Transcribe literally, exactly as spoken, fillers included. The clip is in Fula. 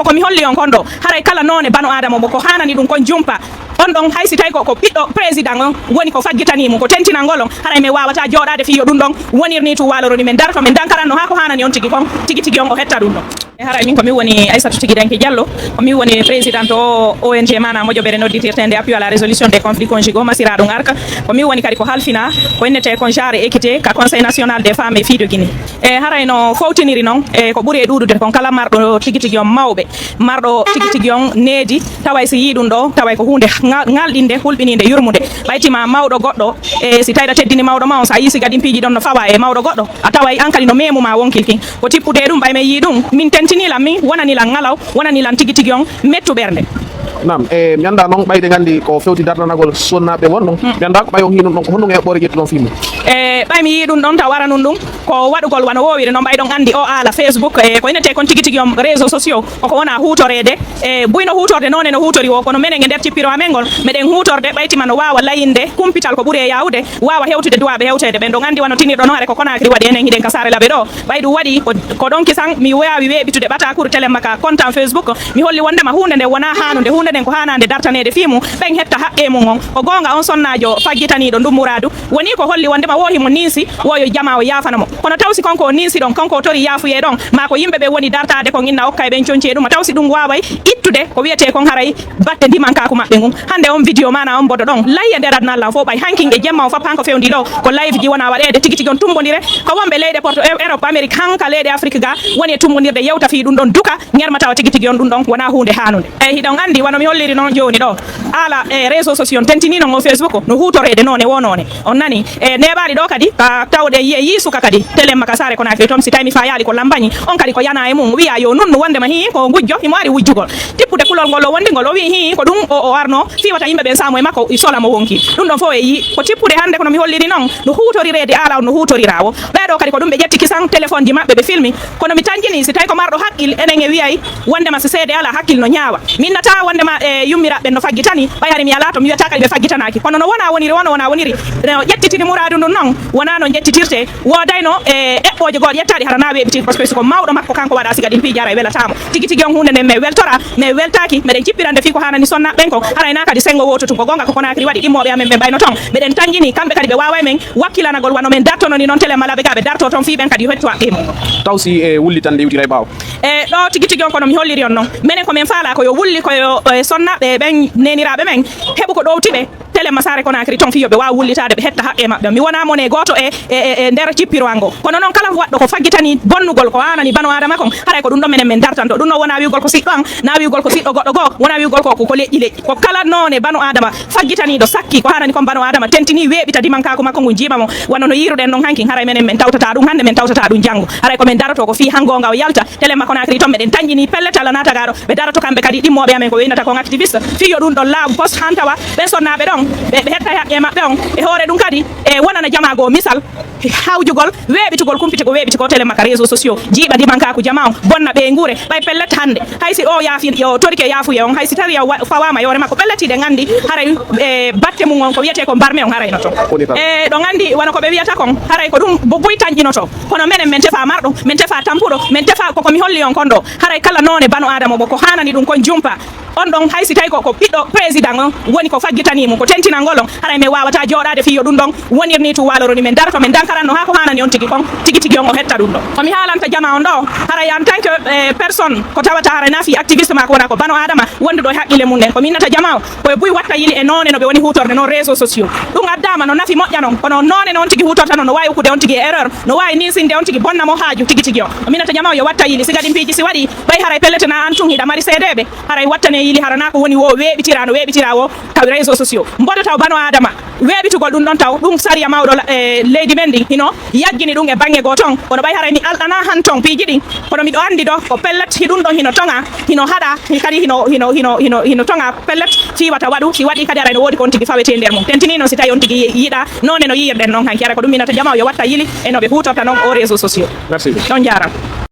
Ko mi holli on kon ɗo, haray kala noone bano Aadama mo ko haanani ɗum kon jumpa. On ɗon, hay si tawi ko, ko ɓiɗɗo président on woni ko faggitanii mum, ko tentinangol on, haray men waawata jooɗaade fii yo ɗum ɗon wonir nii tun waaloro ni, men darto, men dankaranno haa ko haanani on tigi kon, tigi tigi on o hetta ɗum ɗon. E haray min ko min woni Aysatu Tigi Danki Jallo, ko min woni président o O N G maanaa mojobere nodditirteende Appui à la résolution des conflits conjugaux, masiraaɗum arka. Ko min woni kadi ko halfina ko innetee kon genre équité ka Conseil national des femmes et filles de Guinée. E haray no fowtiniri non, e ko ɓuri e ɗuuɗude kon kala marɗo tigi tigi on mawɓe, marɗo tigi tigi on needi, taway si yii ɗum ɗo, taway ko huunde ŋal-, ŋalɗinde, hulɓiniinde, yurmunde. Ɓay tima mawɗo goɗɗo, e si tawi ɗa teddini mawɗo ma on, so a yii si gadin piiji ɗon no fawa e mawɗo goɗɗo, a taway an kadi no meemu ma wonkil kin. Ko tippude e ɗum, ɓay men yii ɗum, min tentinii lan, min wonani lan ŋalaw, wonani lan tigi tigi on mettu ɓernde. Naam, e mi anndaa noon ɓayde nganndi ko fewti dartanagol sonnaaɓe won ɗum. Hmm. Mi anndaa ko ɓay on hii ɗum ɗon, ko honɗum e eɓɓoore ƴettuɗon fii mum? E ɓay mi yii ɗum ɗon taw aranun ɗum ko waɗugol wano woowiri noon, ɓay ɗon anndi o aala Facebook, e ko innetee kon tigi tigi on réseaux sociaux, koko wona huutoreede, e buy no huutorde noone no huutori o, kono menen e nder cippiro amen ngol, meɗen huutorde ɓay tima no waawa layinde kumpital ko ɓuri e yaawude, waawa hewtude duwaaɓe hewteede ɓen. Ɗon anndi wano tinirɗo noon, hare ko Conakry waɗi, enen hiɗen ka Saare Labe ɗo. Ɓay ɗum waɗi ko, ko ɗon kisan mi waawi weeɓitude ɓatakuru telemma ka kontan Facebook. Mi holli wonndema huunde nden wonaa haanunde, huunde nden ko haanaande dartaneede fii mum, ɓen hetta haqqee mum on. Ko goonga on sonnaajo faggitaniiɗo ndun muraadu woni ko holli wonndema wo himo ninsi, wo yo jamaa o yaafana mo. Kono taw si kanko o ninsi ɗon, kanko o tori yaafuyee ɗon, maa ko yimɓe ɓen woni dartaade kon inna okka e ɓen conci e ɗum, taw si ɗum waaway ittude ko wiyetee kon haray batte ndimankaaku maɓɓe ngun. Hannde on video maanaa on mbodo ɗon lay e nder aduna Alla on fof, ɓay hankin e jemma on fof han ko fewndi ɗo, ko live ji wona waɗeede tigi tigi on tumbondire. Ko wonɓe leyɗe Porto, E-, Europe, Amérique, han ka leyɗe Afrique ga woni e tumbondirde yewta fii ɗum ɗon duka, ŋerma tawa tigi tigi on ɗum ɗon wona huunde haanunde. Eyi, hiɗon anndi wano mi holliri non jooni ɗo, haala e réseaux sociaux on tentini non o Facebook no huutoreede noone wo noone. On nani? E neeɓaali ɗo kadi, ka tawde yiye yii suka kadi, telemma ka Saare Conakry ton, si tawi mi faayaali ko Lambañi, on kadi ko yana e mum, wiya yo nunnu wonndema hii ko ngujjo, himo ari wujjugol. Tippude kulol ngol o wondi ngol, o wi'i hii ko ɗum o, o arno, fii wata yimɓe ɓen saamu e makko, i sola mo wonki. Ɗum ɗon fof e yii, ko tippude hannde kono mi holliri non, no huutorireede haala on no huutoriraa o. Ɓee ɗo kadi ko ɗum ɓe ƴetti kisan téléphone ji maɓɓe ɓe filmi, kono mi tanjini si tawi ko marɗo haqqil, enen e wiyay wonndema si seede alaa haqqil no ñaawa. Mi innataa wonndema e yummiraaɓe ɓen no faggitani, ɓay hari mi alaa to mi wiyataa kadi ɓe faggitanaaki. Kono no wona woniri, wona woniri. No ƴettitiri muraadu ndun non, wonaa no ƴettitirtee. Woodayno e eɓɓooje goo ƴettaaɗe hara na weeɓitii, parce que si ko mawɗo makko kanko waɗa, siga ɗin piiji ara e welataamo. Tigi tigi on huunde nden men weltora, men weltaaki, meɗen cippirande fii ko haanani sonnaaɓe ɓen kon. Haray na kadi senngo wooto tun. Ko goonga ko Conakry waɗi, ɗimmooɓe amen ɓe ɓayno ton. Meɗen tanjini kamɓe kadi ɓe waaway men wakkilanagol wano men dartono ni non telemma Labe ga ɓe darto ton fii ɓen kadi yo hettu haqqee mum. Taw si e wullitande iwtira e ɓaawo? E ɗo tigi tigi on kono mi holliri on non. Menen ko men faalaa ko yo wulli ko yo, e, sonnaaɓe ɓen neeniraaɓe men heɓu ko ɗowti ɓe. Telemma Saare Conakry ton fii yo ɓe waaw wullitaade ɓe hetta haqqee maɓɓe. Mi wonaa mone gooto e, e, e, e nder cippirwal ngo. Kono non kala waɗɗo ko faggitani bonnugol ko haanani bano Aadama kon, haray ko ɗum ɗon menen men dartanto. Ɗum non wonaa wi'ugol ko siɗɗo an, na wi'ugol ko siɗɗo goɗɗo goo, wonaa wi'ugol ko, ko, ko leƴƴi leƴƴi. Ko kala noone bano Aadama faggitaniiɗo sakki ko haanani kon bano Aadama tentini weeɓita ndimankaaku makko ngun jiima mo. Wano no yiiruɗen non hankin, haray menen men tawtata ɗum hannde, men tawtata ɗum janngo. Haray ko men daroto ko fii han goonga o yalta. Telemma Conakry ton meɗen tanƴini pellet Alla naata gaa ɗo. Ɓe daroto kamɓe kadi ɗimmooɓe amen ko weynata kon activiste. Fii yo ɗum ɗon laaɓu pos han tawa ɓen sonnaaɓe ɗon ɓe, ɓe hetta e haqqee maɓɓe on. E hoore ɗum kadi e wonana jamaa goo misal. Hawjugol, weeɓitugol, kumpiti ko weeɓiti ko telemma ka réseaux sociaux. Jiiɓa ndimankaaku jamaa on, bonna ɓeynguure. Ɓay pellet hannde, hay si o yaafi, yo torike yaafuye on, hay si tawi o wa-, fawaama yoore makko, pellet hiɗen anndi haray, e, batte mum on ko wiyetee ko barme on haray no ton. E, ɗon anndi wano ko ɓe wiyata kon, haray ko ɗum bo buy tanƴinoto. Kono menen, men tefa marɗo, men tefa tampuɗo, men tefa ko, ko mi holli on kon ɗo. Haray kala noone bano Aadama mo ko haanani ɗum kon jumpa. On ɗon, hay si tawi ko, ko ɓiɗɗo président on woni ko faggitanii mum, ko tentinangol on, haray men waawata jooɗaade fii yo ɗum ɗon wonir nii tun waaloro ni, men daroto, men dankaranno haa ko haanani on tigi kon, tigi tigi on o hetta ɗum ɗon. Ko mi haalanta jamaa on ɗo, haray en tant que, eh, personne, ko tawata haray na fii activiste maa ko wona ko bano Aadama wonduɗo e haqqille mum ɗen. Ko mi innata jamaa o, ko e buy watta yili e noone no ɓe woni huutorde non réseaux sociaux. Ɗum addaama no nafi moƴƴa non, kono noone no on tigi huutorta non no waawi ukkude on tigi e erreur, no waawi ninsinde on tigi bonna mo haaju tigi tigi on. Ko mi innata jamaa o yo watta yili, siga ɗin piiji si waɗi, ɓay haray pellet na an tun hiɗa mari seedeeɓe, haray wattane yili hara na ko woni wo weeɓitira no weeɓitira wo ka réseaux sociaux. Mbodo taw bano Aadama, weeɓitugol ɗum ɗon taw, ɗum sariya mawɗo la-, e leydi men ndin hino yaggini ɗum e baŋŋe goo ton. Kono ɓay haray mi alɗana han ton piiji ɗin, kono miɗo anndi ɗo ko pellet hiɗum ɗon hino toŋa, hino haɗa, hi-, kadi hino, hino, hino, hino, hino toŋa pellet fii wata waɗu, si waɗi kadi haray no woodi ko on tigi fawetee nder mum. Tentini noon si tawi on tigi yi-, yiɗa, noone no yiyirɗen noon hanki, haray ko ɗum mi innata jamaa o yo watta yili e no ɓe huutorta noon o réseaux sociaux. Merci. On jaaraama.